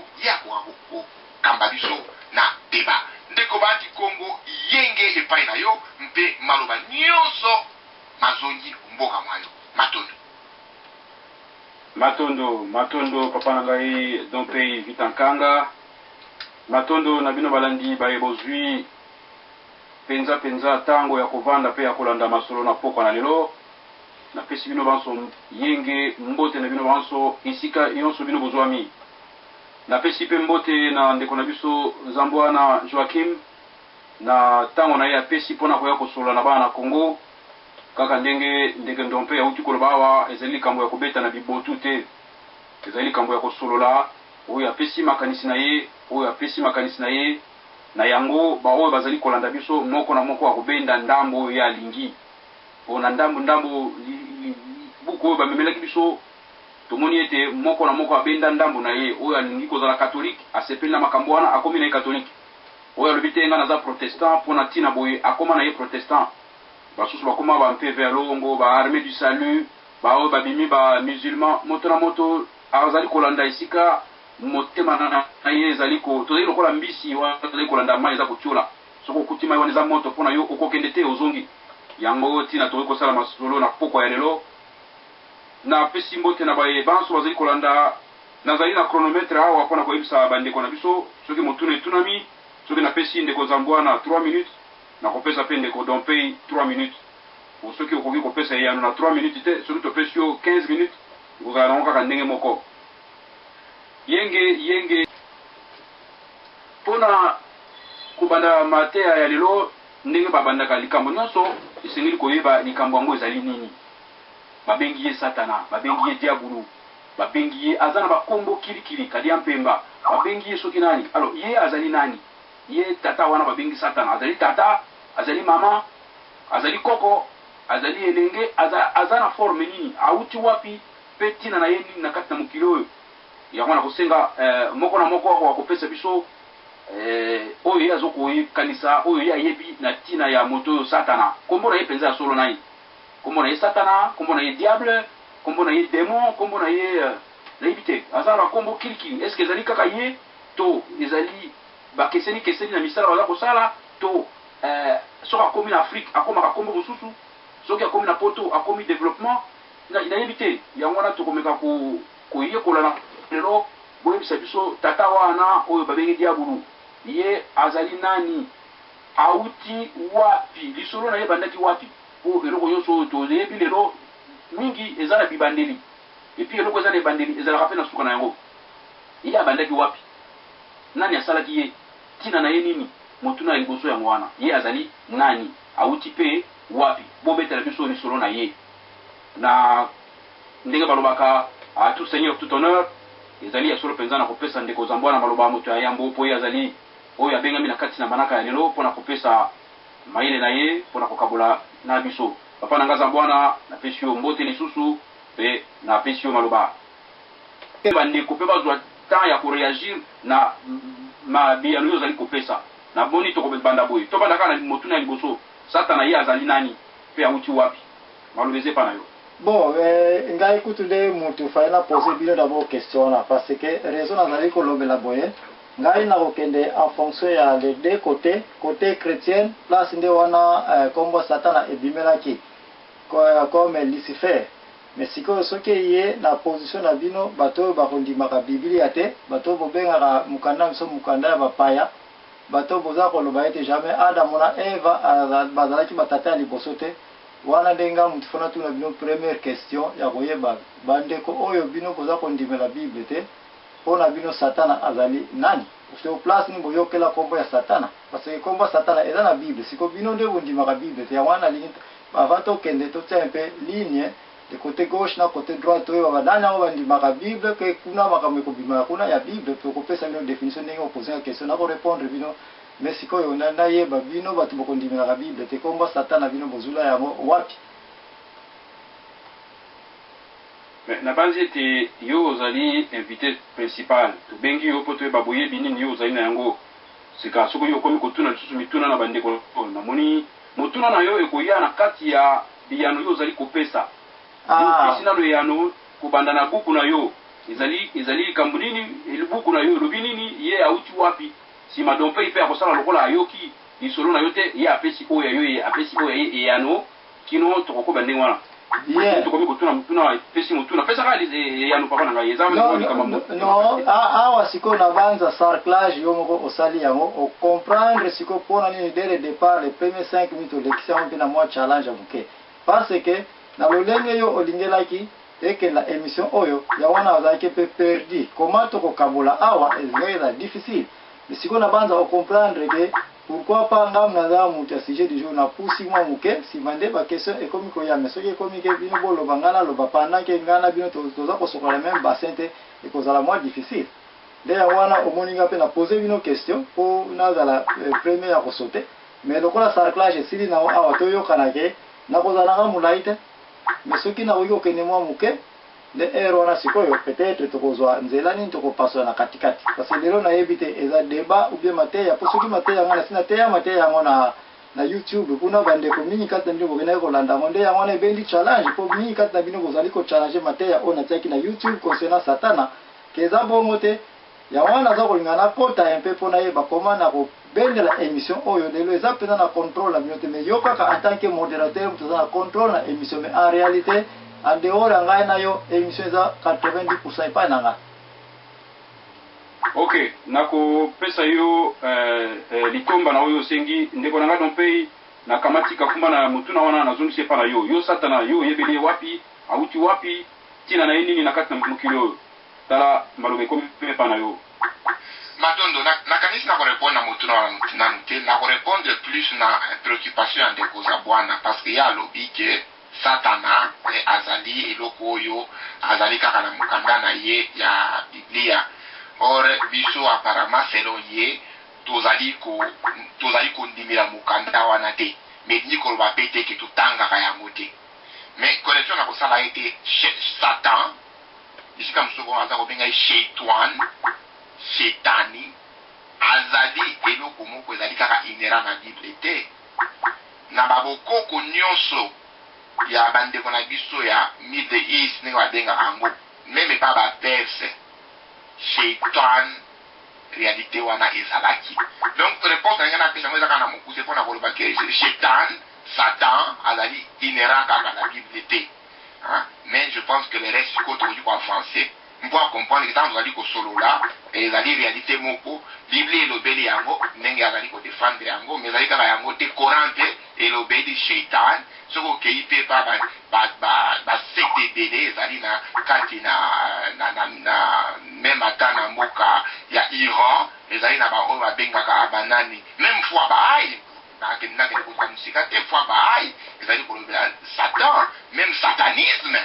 Kongo, ye akoka kokamba biso na debat. Ndeko Bahati Kongo, yenge epai na yo mpe maloba nionso mazongi mboka mwa yo. Matondo. Matondo, matondo papa na ngai Dompey Vita Nkanga. Matondo na bino balandi baye bozui penza penza tango ya kovanda pe ya kolanda masolo na pokwa na lelo. Napesi bino banso yenge mbote na bino banso esika yonso bino bozwami. Napesi pe mbote na ndeko na biso Zambwana Joachim na tango na ye apesi pona koya kosolola na bana na Congo. Kaka ndenge ndeke Ndompe awuti koloba awa, ezali likambo ya kobeta na bibotu te. Ezali likambo ya kosolola, oyo apesi makanisi na ye, oyo apesi makanisi na ye. Na yango, baoyo bazali kolanda biso, moko na moko akobenda ndambo oyo ye alingi. Po na ndambo ndambo, li, li, buku oyo bamemelaki biso, tomoni ete moko na moko abenda ndambo na ye. Oyo alingi kozala Katolike, asepeli na makambo wana, akomi na ye Katolike. Oyo alobi te, Ngai naza Protestant, po na tina boye, akoma na ye Protestant. Basusu bakoma ba mpeve ya longo, ba armee du salut, ba oyo babimi ba musulmans. Moto na moto azali kolanda esika motema na ye ezali ko, tozali lokola mbisi oyo azali kolanda mayi eza kotiola. Soki okuti mayi wana eza moto mpo na yo, okokende te, ozongi. Yango tina tokoki kosala masolo na pokwa ya lelo. Napesi mbote na baye banso bazali kolanda. Nazali na chronomètre awa mpo na koyebisa bandeko na biso soki motuna etunami. Soki napesi ndeko Nzambwana 3 minutes, Nakopesa pe ndeko Dompey 3 minutes. Bo soki okoki kopesa eyano na 3 minutes te, soki topesi yo 15 minutes, ekozala nango kaka ndenge moko. Yenge, yenge. Mpo na kobanda mateya ya lelo, ndenge babandaka likambo nyonso, esengeli koyeba likambo yango ezali nini. Babengi ye Satana, babengi ye diabulu, babengi ye, aza na bakombo kilikili, kadiampemba, babengi ye soki nani. Alors, ye azali nani? Ye tata wana babengi satana azali tata, azali mama, azali koko, azali elenge, aza, aza na forme nini, awuti wapi pe tina na ye nini na kati na mokili oyo? Yango nakosenga eh, moko na moko akoka kopesa biso eh, oyo ye azokokanisa, oyo ye ayebi na tina ya moto oyo satana. Kombo na ye penza ya solo nani? Kombo na ye satana, kombo na ye diable, kombo na ye demon, kombo na ye eh, nayebi te. Aza na bakombo kilikili. Est-ce que ezali kaka ye to ezali bakeseni keseni na misala baza kosala to eh, soki akomi na Afrique akomaka kombo mosusu, soki akomi na poto akomi developpement, na, nayebi te. Yango wana tokomeka ko, koyekola na lelo. Boyebisa biso tata wana oyo babengi diabulu, ye azali nani, awuti wapi, lisolo na ye ebandaki wapi? Po eloko nyonso oyo toyebi lelo mingi eza na bibandeli, et puis eloko eza na ebandeli ezalaka pe na suka na yango. Ye abandaki wapi? Nani asalaki ye? Tina na ye nini? Motuna ya liboso yango wana. Ye azali nani? Awuti pe wapi? Bobetela biso lisolo na ye. Na ndenge balobaka, à tout seigneur tout honneur, ezali ya solo penza na kopesa ndeko Zambwana maloba ya moto ya yambo mpo ye azali oyo abengami na kati na manaka ya lelo mpo na kopesa mayele na ye mpo na kokabola na biso. Papa na nga Zambwana, napesi yo mbote lisusu mpe napesi yo maloba. Ba ndeko pe bazwa temps ya ko reagir na ma biyano yo ozali kopesa. Na boni toko banda boye. To banda kaka na motuna ya liboso, Satana ye azali nani pe awuti wapi? Maloba eza epa na yo. Bon ngai kutu nde mutu fallait na poser bino d'abord question wana parce que raison nazali kolobela boye ngai nakokende en fonction ya les deux cotes, cote chretienne place nde wana kombo satana ebimelaki comme lucifer Mais sikoyo soki eye na position na bino bato oyo bakondimaka Biblia te, bato oyo bobengaka mokanda na biso mokanda ya bapaya, bato oyo boza koloba ete jamais Adamo na Eva bazalaki ba tata ya liboso te, wana nde nga mutu faut natuna bino première question ya koyeba ba ndeko oyo bino boza kondimela Bible te, po na bino Satana azali nani? To place nini boyokela kombo ya Satana? Parce que kombo ya Satana eza na Bible, sikoyo bino nde bondimaka Bible te, yango wana nalingi Avant tokende totia un peu ligne de cote gauche na cote droite toyeba ba nani yango bandimaka bible pe kuna makambo ekobimaka kuna ya bible tokopesa bino definition ndenge opoze nga question nako repondre bino mais sikoyo nayeba bino batu bokondimelaka bible te kombo ya satan na bino bozula yango wapi? Mais nabanzi ete yo ozali invite principal, tobengi yo mpo toyeba boyebi nini yo ozali na yango. Sika soki yo okomi kotuna lisusu mituna na bandeko, namoni motuna na yo ekoya na kati ya biyano yo ozali kopesa. Yo opesi nano eyano kobanda na buku na yo. Ezali, ezali likambo nini? Buku na yo elobi nini? Ye auti wapi? Sima Dompey mpe akosala lokola ayoki lisolo na yo te, ye apesi oyo ya yo, ye apesi oyo ya ye eyano, kino tokokoba ndenge wana. Bien. Tokomi kotuna motuna, epesi motuna. Pesa kaka eyano, papa na ngai. Eza Non, likambo non, non, awa sikoyo na banza sarclage yo moko osali yango, ocomprendre sikoyo mpona nini dès le départ, les premiers 5 minutes olekisi yango mpe na mwa challenge ya moke, parce que na lolenge yo olingelaki ekenda émission oyo, yango wana azalaki mpe perdu. Comment tokokabola awa, ezalaki eza difficile. Mais sikoyo na banza ocomprendre ke pourquoi pas ngambu naza moto ya sujet du jour, napusi mwa moke, nsima nde baquestion ekomi koya. Mais soki ekomi ke bino boloba, ngai naloba, pendant ke ngai na bino toza kosokola même bassin te, ekozala mwa difficile. Nde yango wana omoni nga mpe na pose bino question mpo nazala premier ya kosote. Mais lokola sarclage esili nango awa, toyokana ke nakozala nanga molai te, mais soki nakoki kokende mwa moke nde heure wana sikoyo peut-être tokozwa nzela nini tokopasola na katikati, parce que lelo nayebi te eza débat ou bien mateya, mpo soki mateya, yango nasi nateya mateya yango na YouTube kuna. Bandeko mingi kati na bino bokendaki kolanda yango, nde yango wana ebendi challenge, mpo mingi kati na bino bozali kochallenger mateya oyo natiaki na YouTube concernant Satana, ke eza bongo te. Yango wana naza kolinga nakota un peu mpo nayeba koma na kobendela émission oyo lelo. Eza mpenza na contrôle na bino te, mais yo kaka en tant que modérateur, moto aza na contrôle na émission. Mais en réalité, en dehors ya ngai na yo, émission eza 90 epai na ngai. Ok, nakopesa yo litomba na oyo osengi, ndeko na ngai Dompei. Nakamati kafumba na motuna wana, nazongisi epa na yo. Yo Satana, yo oyebeli ye wapi? Awuti wapi? Ntina na ye nini na kati na mokili oyo? Tala, maloba ekomi epa na yo. Matondo. Nakanisi na korépondre na motuna wana nanu te, na korépondre plus na préoccupation ya ndeko Zabwana, parce que ye alobi ke Satana azali eloko oyo azali kaka na mokanda na ye ya Biblia. Or biso, apparemment, selon ye, tozali kondimela mokanda wana te, mais elingi koloba mpe te ke totangaka yango te. Mais correction na kosala ete Satan, esika mosusu aza kobenga ye Sheitwan, Shetani, azali eloko moko ezali kaka inhérent na Bible te. Na babokoko nyonso ya bandeko na biso ya Middle East, ndenge babengaka yango, même epa Baperse, Sheitan, réalité wana ezalaki. Donc réponse na ngai napesa yango eza kaka na mokuse mpona koloba ke Shetan, Satan, azali inhérent kaka na Bible te, hein? Mais je pense que le reste sikoyo tokoki koavancer mpo acomprendre ke ntango tozali kosolola, ezali réalité moko Bible elobeli yango ndenge azali kodefendre yango, mais ezali kaka yango te. Coran mpe elobeli Sheitan. Soki okei mpe pa basecte ebele ezali na kati na même ata na mboka ya Iran, ezali na baoyo babengaka banani, même foi bahaï. Nakende kota mosika te, foi bahaï ezali kolobela Satan, même satanisme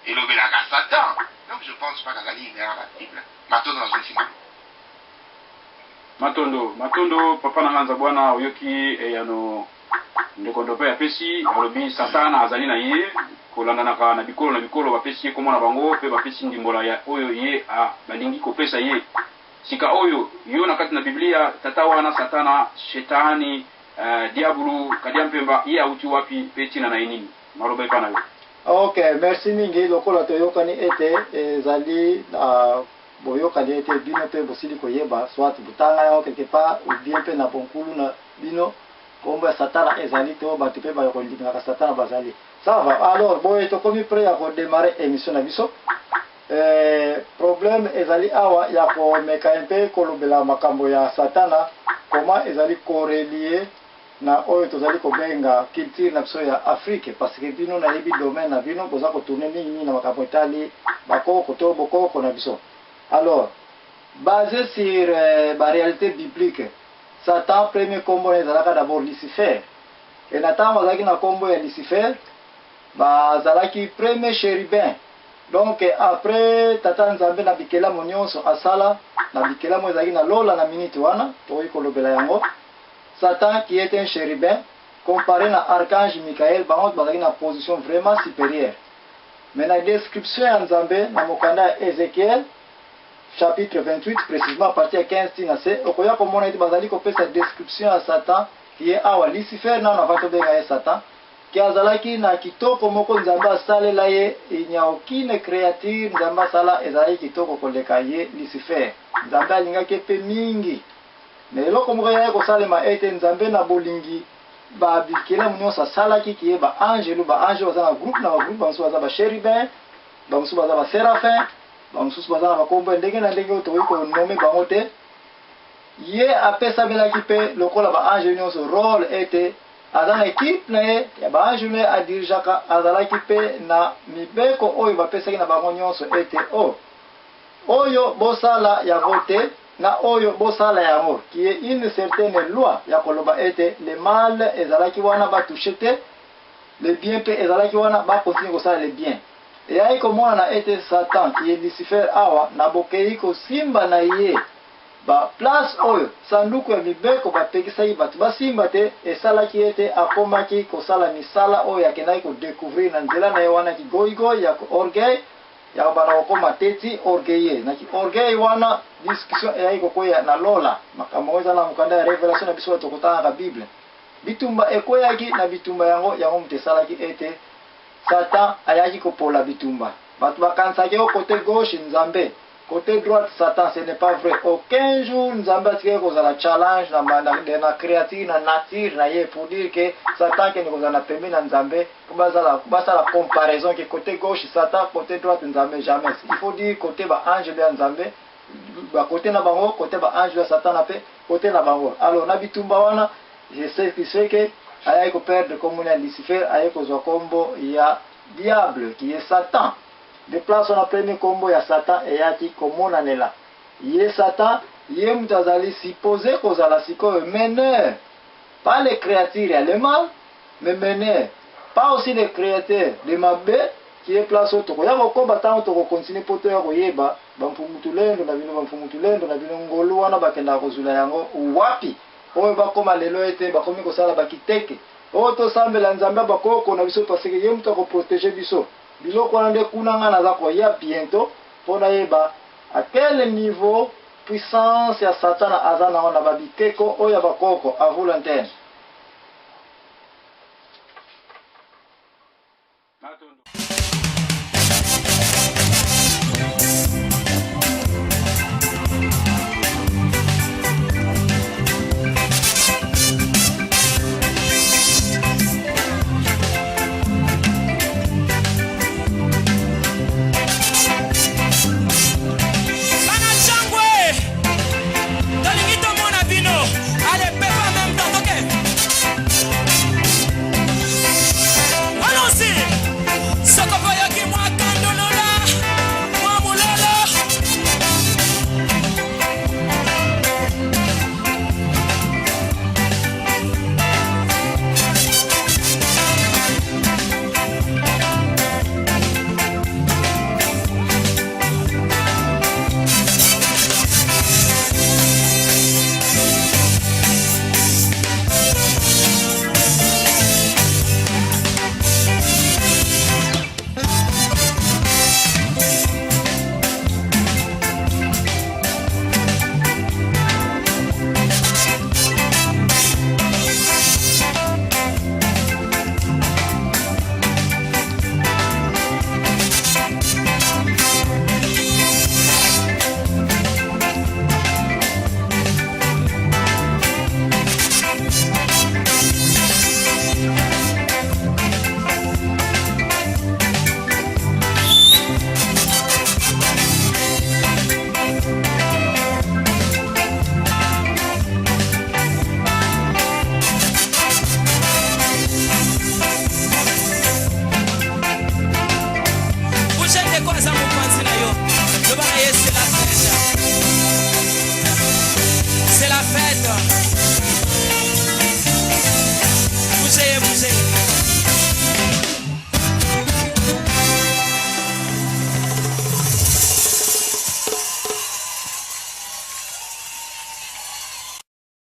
elobelaka Satan. Donc je pense pas kazali inhérent na Bible. Matondo, nazongisi malo. Matondo, matondo, papa na nga Nzabwana. Oyoki eyano ndeko Ndope apesi. Alobi Satana azali na ye kolandanaka na bikolo na bikolo, bapesi ye komona bango mpe bapesi ndimbola ya oyo ye balingi kopesa ye. Sika oyo yo na kati na Biblia, tata wana Satana, Shetani, diabulu, kadia mpemba, ye awuti wapi mpe ntina na ye nini? Maloba epa na yo. Ok, merci mingi. Lokola toyokani ete ezali na boyokani ete bino mpe bosili koyeba, soit botanga yango quelque part ou bien mpe na bonkulu na bino, nkombo ya Satana ezali to bato mpe bayo kolingaka Satana bazali. Ça va. Alors boye tokomi prêt ya kodémarrer émission na biso. Problème ezali awa ya komeka mpe kolobela makambo ya Satana, comment ezali corrélé na oyo tozali kobenga culture na biso ya Afrique, parce que bino nayebi domaine na bino, boza kotourner mingimingi na makambo etali bakoko to bokoko na biso. Alors, basé sur baréalité biblique, Satan, premier nkombo na ezalaka d'abord Lucifer. E na ntango azalaki na nkombo ya Lucifer, bazalaki premier chérubin. Donc après Tata Nzambe na bikelamo nyonso asala, na bikelamo ezalaki na lola na minute wana tokoki kolobela yango, Satan qui est un chérubin, comparé na archange Michael, bango bazalaki na position vraiment supérieure. Mais na description ya Nzambe na mokanda ya Ézéchiel, chapitre 28 précisément, à partir ya 15 tina se, okoya komona ete bazali kopesa description ya Satan qui est awa Lucifer nano avant tobenga ye Satan. Ke azalaki na kitoko moko Nzambe asalela ye, il n'y a aucune creature Nzambe asala ezalaki kitoko koleka ye Lucifer. Nzambe alingaki ye pe mingi. Mais eloko moko eyaki kosalema ete Nzambe na bolingi ba bikelamu nionso asalaki ki ye ba angelu, ba anges baza na groupe na ba groupe, ba mosusu baza ba cherubins, ba mosusu baza ba seraphins, ba mosusu baza na ba kombo ya ndenge na ndenge oyo tokoki ko nommer bango te. Ye apesamelaki mpe lokola ba angelu nionso role ete aza na equipe na ye ya ba angelu na ye a dirigeaka, azalaki mpe na mibeko oyo bapesaki na bango nionso ete oh oyo bosala yango te na oyo bosala yango, qui est une certaine loi ya koloba ete le mal ezalaki wana ba toucher te, le bien mpe ezalaki wana ba continuer kosala le bien. Eyaki komonana ete Satan qui est Lucifer awa na bokeyi kosimba na ye Ba place oyo sanduku ya mibeko bapekisaki bato basimba te esalaki ete akomaki kosala misala oyo akendaki ko decouvrir na nzela na ye wana ki goigoi ya orgueil ya kobanda kokoma teti orgueilleux. Na ki orgueil wana discussion eyaki kokweya na lola. Makambo yango eza na mokanda ya Revelation na biso bato tokotangaka Bible. Bitumba ekweyaki na bitumba yango, yango moto esalaki ete Satan ayaki kopola bitumba. Bato bakanisaki o cote gauche Nzambe, Cote droite satan ce n'est pas vrai aucun jour nzambe atikaki kozala challenge na na, na creature na nature na ye pour dire que satan akende kozala na pembeni na nzambe po bazala basala comparaison que cote gauche satan cote droite nzambe jamais il faut dire cote ba angelo ya nzambe ba cote na bango cote ba angelo ya satana pe cote na bango alors na bitumba wana je sais qui fait que ayaki ko perdre kombo ya Lucifer aye kozwa kombo ya diable qui est satan. Nde place wana premier kombo ya satan eyaki komonanela. Ye satan, ye mutu azali suppose kozala sikoyo meneur, pas le creature ya le mal, mais meneur, pas aussi le createur de mabe qui est place oyo tokoya kokoba tango toko continuer po toya koyeba ba mfumutulendo na bino, ba mfumutulendo na bino ngolu wana bakendaka kozwila yango wapi? Oyo bakoma lelo ete bakomi kosala ba kiteke. Oh tosambela Nzambe ya ba koko na biso parce que ye mutu ako proteger biso. Biloko wana nde kuna nga naza koya bientot po nayeba à quel niveau puissance ya satana aza nango na ba bikeko oyo ya ba koko. À vous l'antenne.